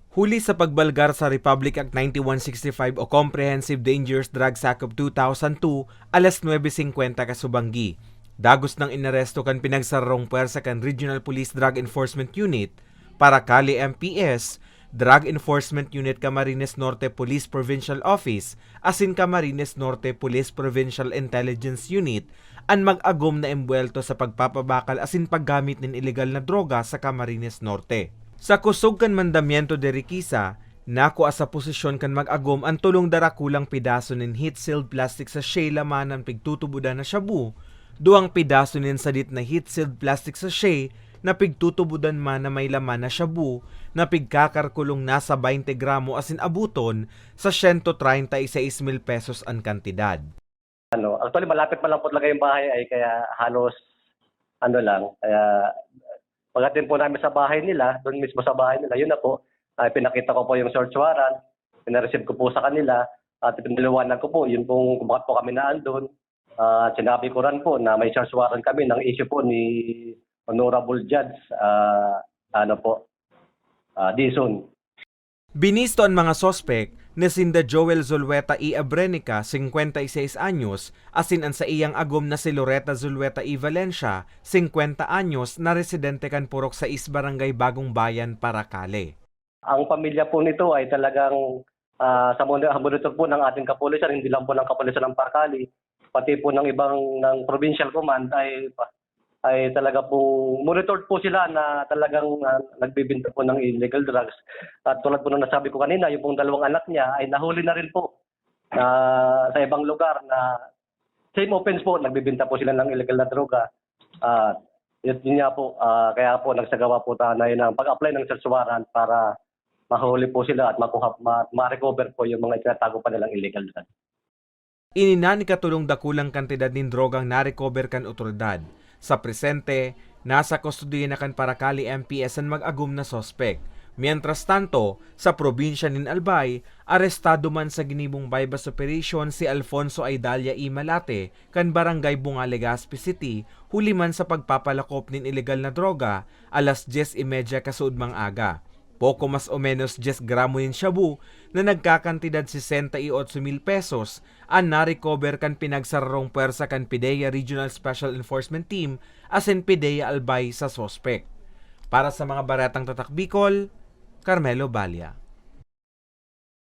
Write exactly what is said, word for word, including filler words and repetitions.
Huli sa pagbalgar sa Republic Act ninety-one sixty-five o Comprehensive Dangerous Drugs Act of two thousand two, alas nuebe singkwenta kasubanggi, dagos nang inaresto kan pinagsararong pwersa kan Regional Police Drug Enforcement Unit, Paracali M P S, Drug Enforcement Unit Camarines Norte Police Provincial Office, asin Camarines Norte Police Provincial Intelligence Unit an mag-agom na embuwelto sa pagpapabakal asin paggamit nin ilegal na droga sa Camarines Norte. Sa kusog kan mandamiento de requisa, nakua sa posesyon kan mag-agom an tolong darakulang pedaso nin heat-sealed plastic sachet laman na pigtutubodan na shabu, duwang pedaso nin sadit na heat-sealed plastic sachet na pigtutubodan man na may laman na shabu na pigkakarkulong nasa baynte gramo asin abuton sa siyento treinta y seis mil pesos an kantidad. Ano, actually, malapit pa lang po talaga yung bahay ay kaya halos ano lang, kaya pagdating po namin sa bahay nila, doon mismo sa bahay nila, yun na po, ay pinakita ko po yung search warrant, pinareceive ko po sa kanila, at pinaliwanag ko po, yun pong kung bakit po kami naandun. At sinabi ko rin po na may search warrant kami ng issue po ni Honorable Judge, ah, ano po, ah, Dizon. Binisto an mga suspek na sinda Joel Zulueta y Abrenica, singkwenta y seis anyos, asin an saiyang agom na si Loreta Zulueta y Valencia, singkwenta anyos, na residente kan Purok sais, Barangay Bagong Bayan, Paracale. Ang pamilya po nito ay talagang, ah, sa moni-, monitor po ng ating kapulisan, hindi lang po ng kapulisan ng Paracale, pati po ng ibang, ng provincial command ay, ay talaga pong monitored po sila na talagang, ah, nagbebenta po ng illegal drugs. At tulad po ng nasabi ko kanina, yung pong dalawang anak niya ay nahuli na rin po, ah, sa ibang lugar na same offense po, nagbebenta po sila ng illegal na droga. At yun, yun nga po, ah, kaya po nagsagawa po tayo ng pag-apply ng search warrant para mahuli po sila at makuha, ma-, ma-recover po yung mga itinatago pa nilang illegal drugs. Ini na an ikatolong dakulang kantidad nin drogang na-recover kan otoridad. Sa presente, nasa kustodiya na kan Paracale M P S an mag-agom na suspek. Mientras tanto, sa probinsya nin Albay, arestado man sa ginibong buy-bust operation si Alfonso Aidalia y Malate kan Barangay Bunga, Legazpi City, huli man sa pagpapalakop nin ilegal na droga alas dyes y media kasuodmang aga. Poko mas o menos dyes gramo nin shabu na nagkakantidad sesenta y otso mil pesos an na-recover kan pinagsararong pwersa kan PDEA Regional Special Enforcement Team asin PDEA Albay sa suspek. Para sa mga baretang Tatak Bicol, Carmelo Balia.